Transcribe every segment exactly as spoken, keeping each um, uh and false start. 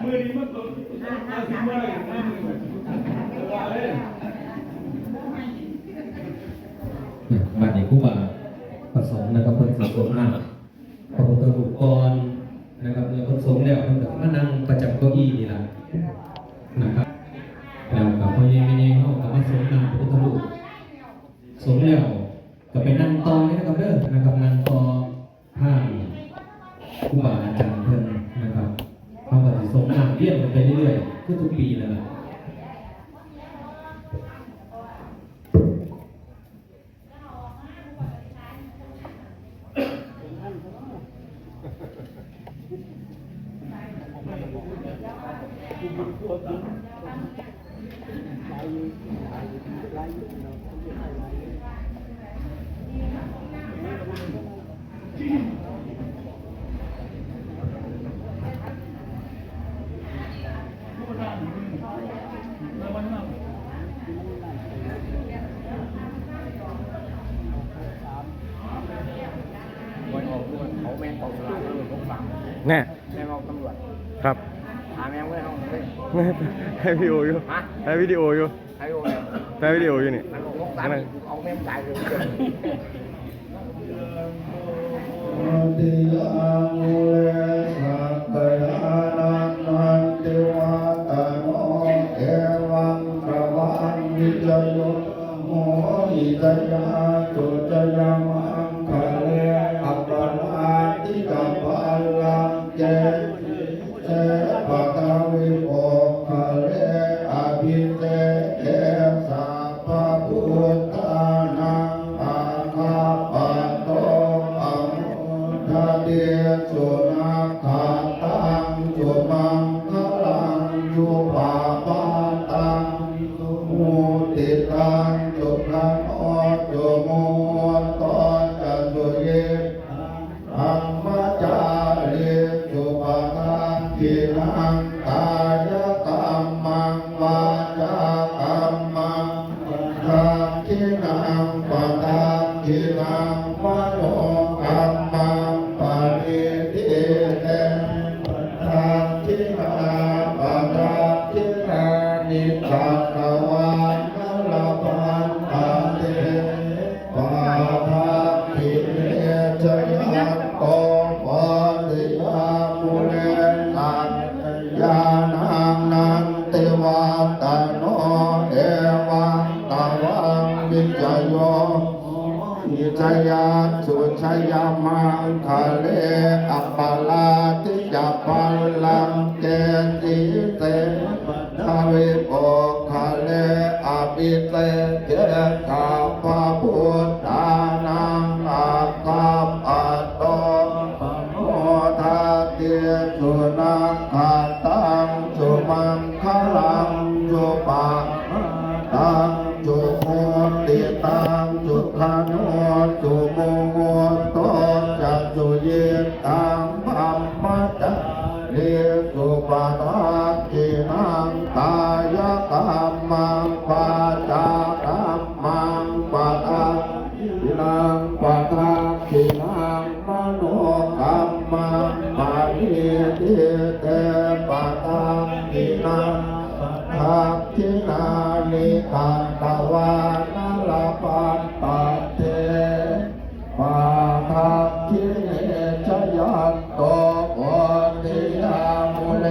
มื้อนี้มันก็มาสิมาได้นะมื้อนี้ บัดนี้ครูบาประสงค์นะครับ เพิ่นสิสงน้ำพระพุทธรูปก่อนนะครับ เมื่อเพิ่นสงแล้วเพิ่นก็มานั่งประจำเก้าอี้นี่ล่ะนะครับ แล้วก็พ่อใหญ่แม่ใหญ่เฮาก็มาสงน้ำพระพุทธรูป สงแล้วก็ไปนั่งต่อเลยนะครับเด้อนะครับ นั่งต่อ ทางครูบาอาจารย์เพิ่นนะครับ เฮาก็สิสงน้ำเวียนกันไปเรื่อยๆ คือทุกปีนั่นล่ะ วันออกด้วยเขาแม่งเป่าสลากแล้วหกสาม แน่ แม่งเอาตำรวจ ครับ หาแม่งไว้ห้องเลย ให้วิดีโออยู่ ฮะ ให้วิดีโออยู่ ใครโอนเนี่ย ถ่ายวิดีโออยู่นี่ มันบอกงบสาม เอาแม่งจ่ายเลย ติยังเลสักยานันนันติวัตโน เอวังตวังวิจโย โหหิจยาสุจยมังคะเล อัปปราทิตาปัลลังเก เสปะทวิโปคคะเล อภิเสกเก สัพพะพุทธานัง อาคัปปะโต ปะโมทะติ สุนักขัตตัง สุมังคลัง สุปะปะตัง สุมุติตัง สุขะโน สุมุตโต จะสุยิต ธัมมจาริสุ ปะทักขิณัง กายกัมมัง วาจากัมมัง ปะทักขิณัง ปะทักขิณัง มโนกัมมัง ปะณิทิเต ปะทักขิณา ปะทักขิณานิ กัตตวานะ ละพันตะเต ปะทักขิเณ จะยัตโต โพธิยามูเล สักยานัง นันติวัตโน เอวังตวัง วิจโย หิจยาสุจยมังคะเล อัปปราทิตาปัลลังเก สีเส ทวิโปคคะเล อภิเสกเก สัพพะพุทธานัง อาคัปปะโต ปะโมทะติ สุนักขัตตัง สุมังคลัง สุปะมาตัง สุมุติตัง สุขะโน สุมุตโต จะสุยิตตัง ธัมมจาริสุ ปะทักขิณัง กายกัมมัง วาจากัมมัง ปะทักขิณัง ปะทักขิณัง มโนกัมมัง ปะณิทิเต ปะทักขิณัง ปะทักขิณานิ กัตตวานะ ละพันตะเต ปะทักขิเณ จะยัตโต โพธิยามูเล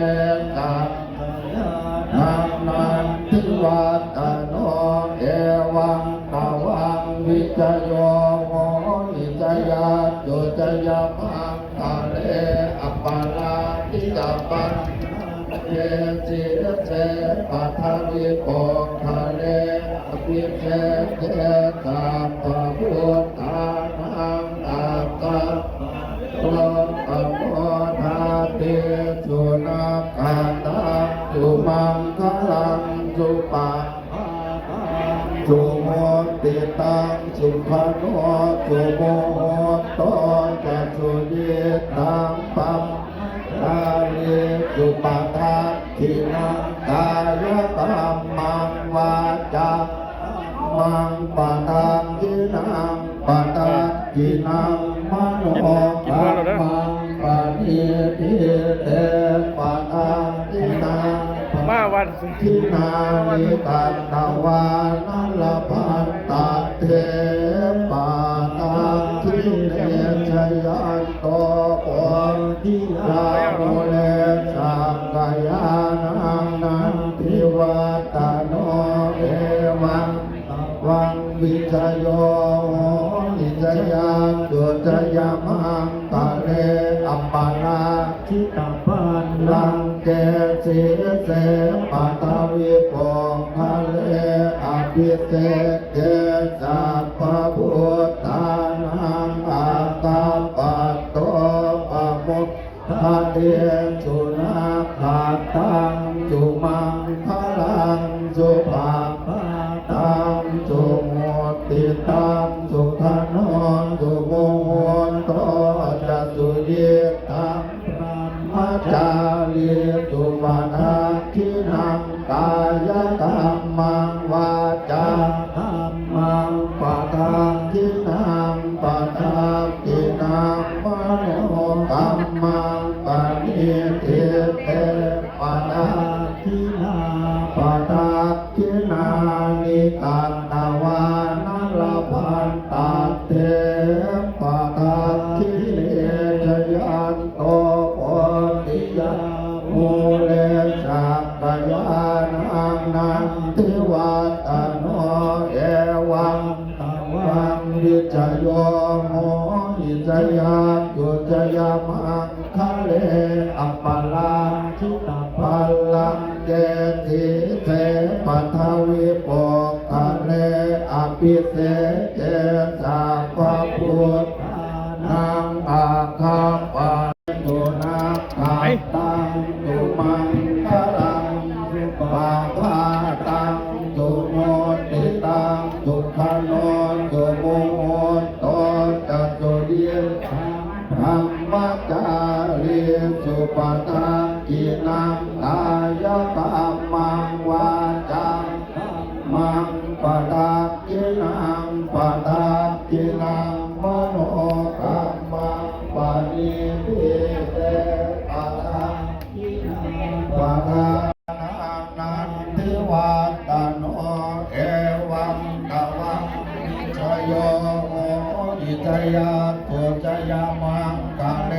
สักยานัง นันทิวัตโน เอวังตวัง วิจโย โหหิจยาสุจยมังคะเล อัปปราทิตาปัลลังเก สีเส ปะทวิโปคคะเล อภิเสกเก สัพพะพุทธานัง อัคคัปปะโต ปะโมทะติ สุนักขัตตัง สุมังคลัง สุปะ สุมุติตัง สุขะโน สุมุตโต จะสุยิตตัง ธัมมจาริสุ ปะทักขิณัง กายกัมมัง วาจากัมมัง ปะทักขิณัง ปะทักขิณัง มโนกัมมัง ปะณิทิเต ปะทักขิ ทินานิกัตตวานะละพันตัตเถปาตักขิเน จยันโตโพธิยามูเลสักกยานังนันทิวัตโน เอวังตวังวิจโยโหหิ จยันตุจยมังกะเล อัปปะรา ชิตาปันลังเก สีเสปัทวิปงคเล อภิเสกเก สัพพะพุทธานัง อัคคปัตโตปะโมทะเต สุนักขัตตัง สุมังคลัง สุภาพะตัง สุมุติตัง สุขโน สุมุตโต จะสุยิตตัง พรหมจารีสุปทักขินัง กายกัมมัง วาจากัมมัง ปทักขินัง ปทักขินัง มโนกัมมัง ปะณิทิเต ปทักขินา ปทักขินานิกัตตวานะละพันตัตเถปทักขิเน จยันโตโพธิยามูเลสักกยานังนันทิวัตโน เอวังตวังวิจโยโหหิ จยันตุจยมังคเล อัปปะราชิตาปันลังเก สีเสปัทวิปงคเล อภิเสกเก สัพพะพุทธานัง อัคคปัตโต สุนักขัตตัง สุมังคลัง สุภาพะตัง สุมุติตัง สุขโน สุมุตโต จะสุยิตตัง พรหมจารีสุปทักขินัง กายกัมมัง วาจากัมมัง ปทักขินัง ปทักขินัง มโนกัมมัง ปะณิทิเต ปทักขินัง ปทัก นันทิวัตโน เอวังตวังวิจโยโหหิ จยันตุจยมังคเล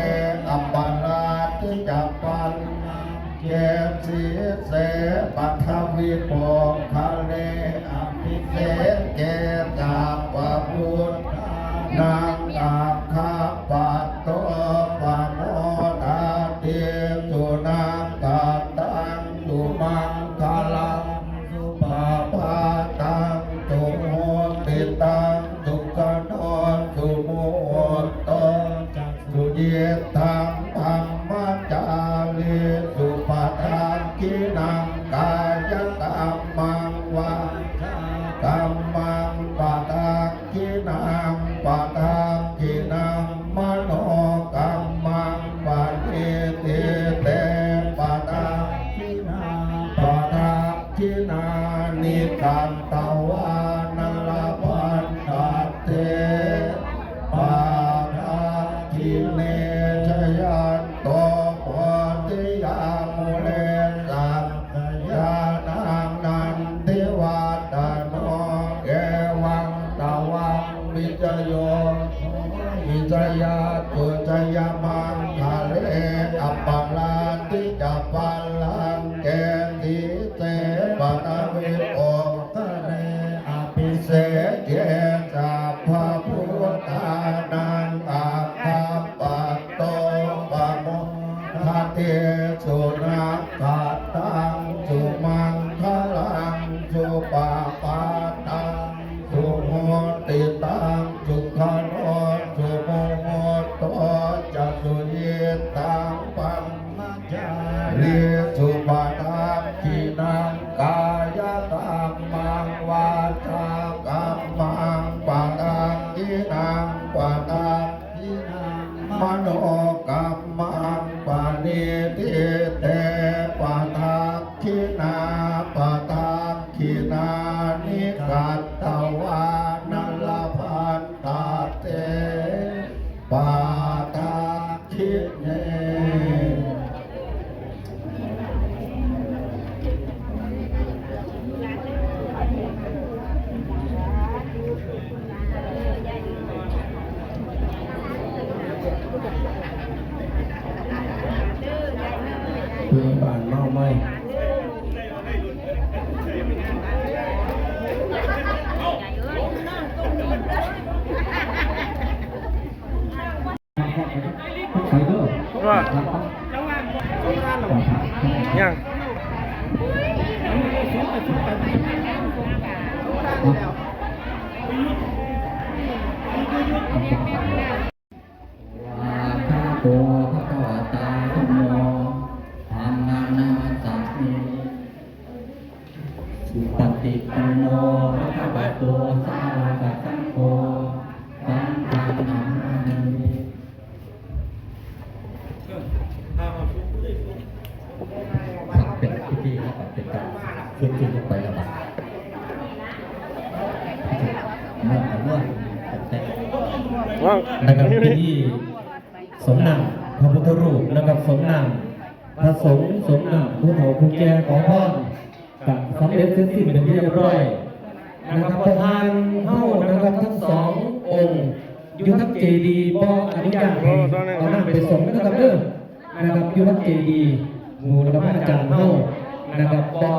อัปปะราชิตาปันลังเก สีเสปัทวิปงคเล อภิเสกเก สัพพะพุทธานัง อัคคปัตโตปะโมทะเต สุนักขัตตัง สุมังคลัง สุภาพะตัง สุมุติตัง สุขโน สุมุตโต จะสุยิตตัง พรหมจารีสุปทักขินัง กายกัมมัง วาจากัมมัง ปทักขินัง ปทักขินัง มโนกัมมัง ปะณิทิเต ปทักขินา ปทักขินานิกัตตวานะละพันตัตเถปทักขิเน จยันโตโพธิยามูเลสักกยานังนันทิวัตโน เอวังตวังวิจโยโหหิ จยันตุจยมังคเล อัปปะราชิตาปันลังเก สีเสปัทวิปงคเล อภิเสกเก สัพพะพุทธานัง อัคคปัตโตปะโมทะเต สุนักขัตตัง สุมังคลัง สุภาพะตัง สุมุติตัง สุขโน สุมุตโต จะสุยิตตัง พรหมจารีสุปทักขินัง กายกัมมัง วาจากัมมัง ปทักขินัง ปทักขินัง มโนกัมมัง ปะณิทิเต ปทักขินา ปทักขินานิกัตตวานะละพันตัตเถปทักขิเน ภะคะวะโต ภะคะวะตาธัมโม ธัมมังนะมัสสามิ สุปฏิปันโน ภะคะวะโต สาวกสังโฆ สังฆังนะมามิ ครับ เป็นพิธีครับ เป็นการขึ้นที่ลงไปแล้วครับ เมื่อเมื่อแต่ ว่าง นะครับ พิธีสงน้ำพระพุทธรูปนะครับ สงน้ำพระสงฆ์สงน้ำผู้เฒ่าผู้แก่ขอพร ก็สำเร็จเสร็จสิ้นเป็นที่เรียบร้อยนะครับ ประธานเฮานะครับทั้งสององค์ อยู่ทั้งเจดีย์บ่อนุญาตให้เอาน้ำไปสงนะครับเด้อนะครับ อยู่ทั้งเจดีย์บูรพาจารย์เฮานะครับบ่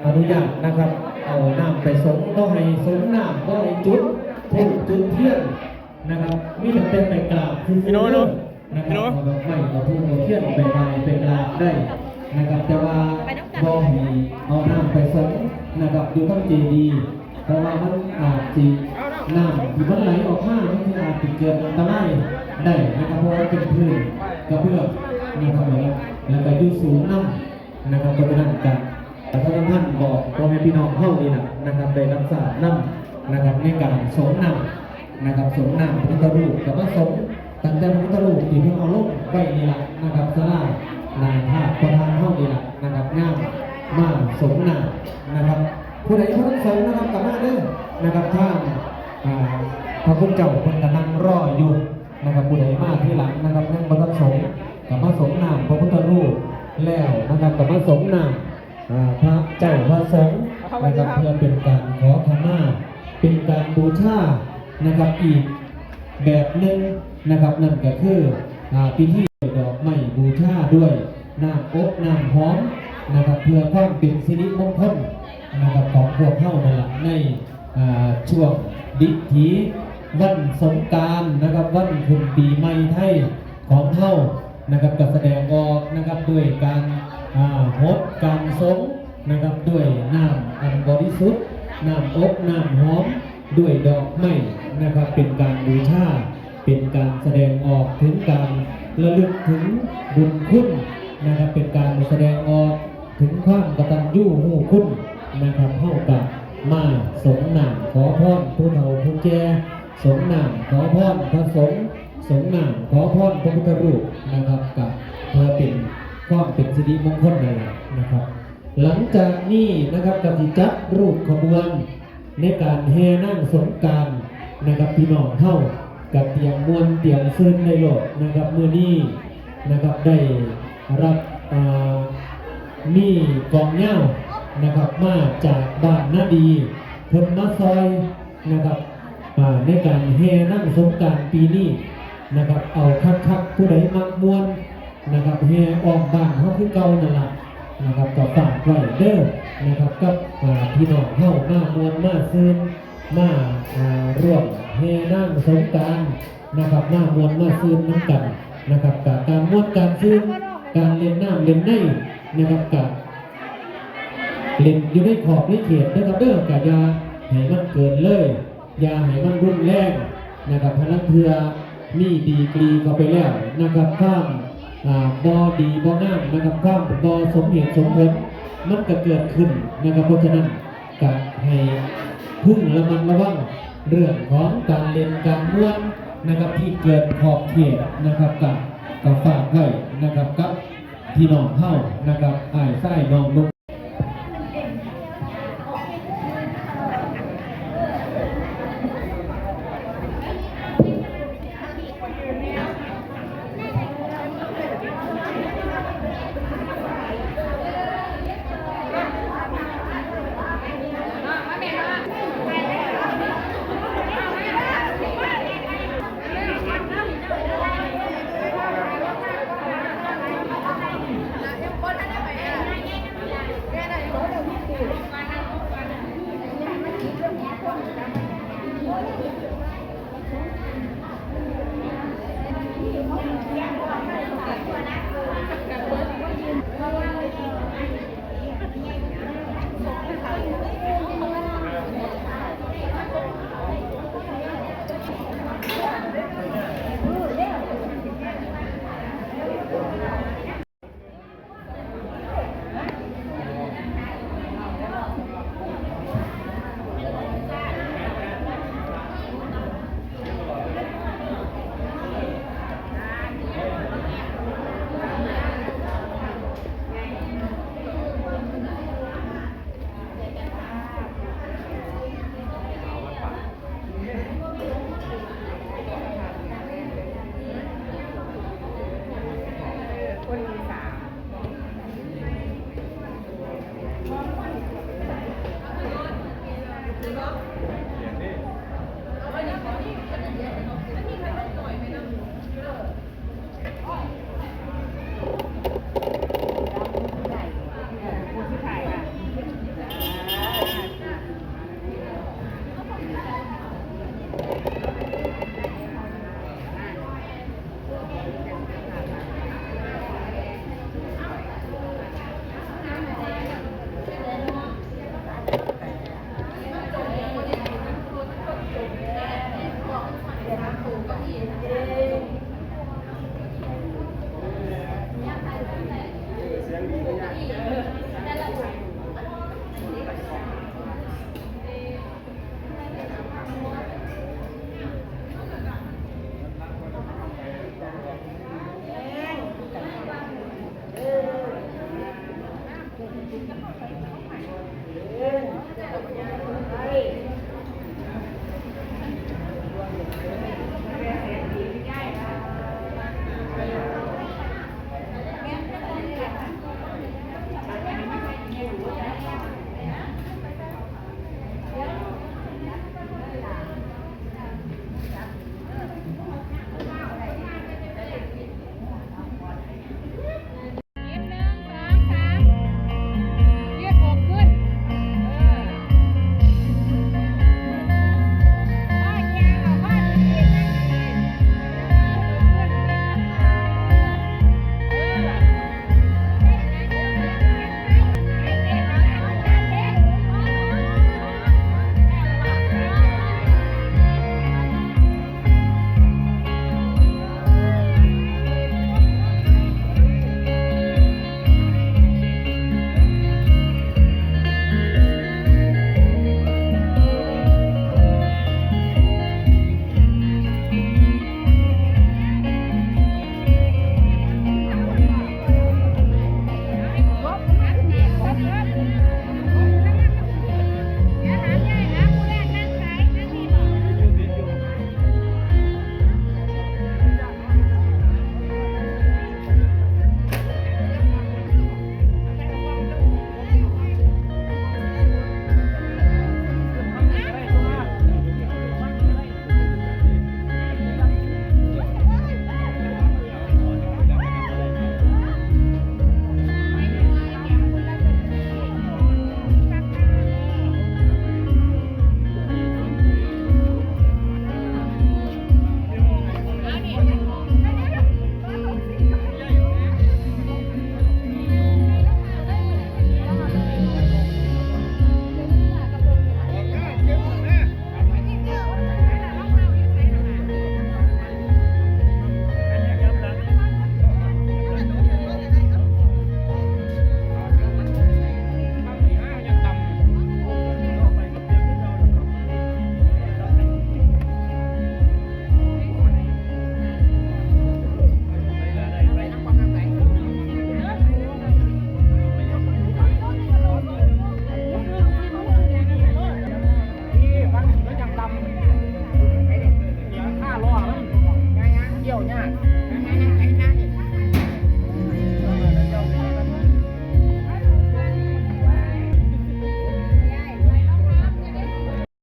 อนุญาตนะครับ เอาน้ำไปสงบ่ให้สงน้ำบ่ให้จุดธูปจุดเทียน นะครับ มีแต่เป็นไปกราบซื่อๆ พี่โน้ต เด้อนะครับ พี่โน้ต เอาดอกไม้เอาธูปเอาเทียนไปไหว้ไปกราบได้นะครับ แต่ว่าบ่ให้เอาน้ำไปสงนะครับ อยู่ทั้งเจดีย์ เพราะว่ามันอาจสิน้ำที่มันไหลออกมา มันสิอาจสิเกิดอันตรายได้นะครับ เพราะว่าเป็นพื้นกระเบื้องนะครับ แล้วก็อยู่สูงนำ นะครับ เพราะฉะนั้นก็ประชาสัมพันธ์บอกพ่อแม่พี่น้องเฮานี่ล่ะนะครับ ได้รับทราบนำนะครับ ในการสงน้ำนะครับ สงน้ำพระพุทธรูป ก็มาสงตั้งแต่พระพุทธรูปที่เพิ่นเอาลงไว้นี่ล่ะนะครับ ศาลาหน้าธาตุพระธาตุเฮานี่ล่ะนะครับ งามมาสงน้ำนะครับ ผู้ใดบ่ทันสงนะครับ ก็มาเด้อนะครับ ทาง อ่า พระคุณเจ้าเพิ่นก็นั่งรออยู่นะครับ ผู้ใดมาทีหลังนะครับ ยังบ่ทันสง ก็มาสงน้ำพระพุทธรูปแล้วนะครับ ก็มาสงน้ำ อ่า พระเจ้าพระสงฆ์นะครับ เพื่อเป็นการขอขมา เป็นการบูชานะครับ อีกแบบหนึ่งนะครับ นั่นก็คือ อ่า พิธีดอกไม้บูชาด้วยน้ำอบน้ำหอมนะครับ เพื่อความเป็นสิริมงคลนะครับ ของพวกเฮานั่นล่ะ ใน อ่า ช่วงดิถีวันสงกรานต์นะครับ วันขึ้นปีใหม่ไทยของเฮานะครับ ก็แสดงออกนะครับ ด้วยการ อ่า หดการสงนะครับ ด้วยน้ำอันบริสุทธิ์ น้ำอบน้ำหอม ด้วยดอกไม้นะครับ เป็นการบูชา เป็นการแสดงออกถึงการระลึกถึงบุญคุณนะครับ เป็นการแสดงออกถึงความกตัญญูรู้คุณนะครับ เฮาก็มาสงน้ำขอพรผู้เฒ่าผู้แก่ สงน้ำขอพรพระสงฆ์ สงน้ำขอพรพระพุทธรูปนะครับ ก็เพื่อเป็นความเป็นสิริมงคลนั่นแหละนะครับ หลังจากนี้นะครับ ก็สิจัดรูปขบวนในการแห่นางสงกรานต์นะครับ พี่น้องเฮาก็เตรียมม่วนเตรียมซื่นได้โลดนะครับ มื้อนี้นะครับ ได้รับ อ่า มีกลองยาวนะครับ มาจากบ้านนาดี เพิ่นมาซอยนะครับ อ่า ในการแห่นางสงกรานต์ปีนี้นะครับ เอาคักๆ ผู้ใดมักม่วนนะครับ แห่อ้อมบ้านเฮาคือเก่านั่นล่ะนะครับ ก็ฝากไว้เด้อนะครับ กับ อ่า พี่น้องเฮามาม่วนมาซื่น มา อ่า ร่วมแห่นางสงกรานต์นะครับ มาม่วนมาซื่นนำกันนะครับ ก็การม่วนการซื่น การเล่นน้ำเล่นในนะครับ ก็เล่นอยู่ในขอบในเขตเด้อครับเด้อ ก็อย่าให้มันเกินเลย อย่าให้มันรุนแรงนะครับ ห่าลางเทื่อมีดีกรีเข้าไปแล้วนะครับ ความ อ่า บ่ดีบ่งามนะครับ ความบ่สมเหตุสมผล มันก็เกิดขึ้นนะครับ เพราะฉะนั้นก็ให้พึงระมัดระวังเรื่องของการเล่นการม่วนนะครับ ที่เกินขอบเขตนะครับ ก็ ก็ฝากไว้นะครับ กับพี่น้องเฮานะครับ อ้ายชายน้องนุ่ง Di ba?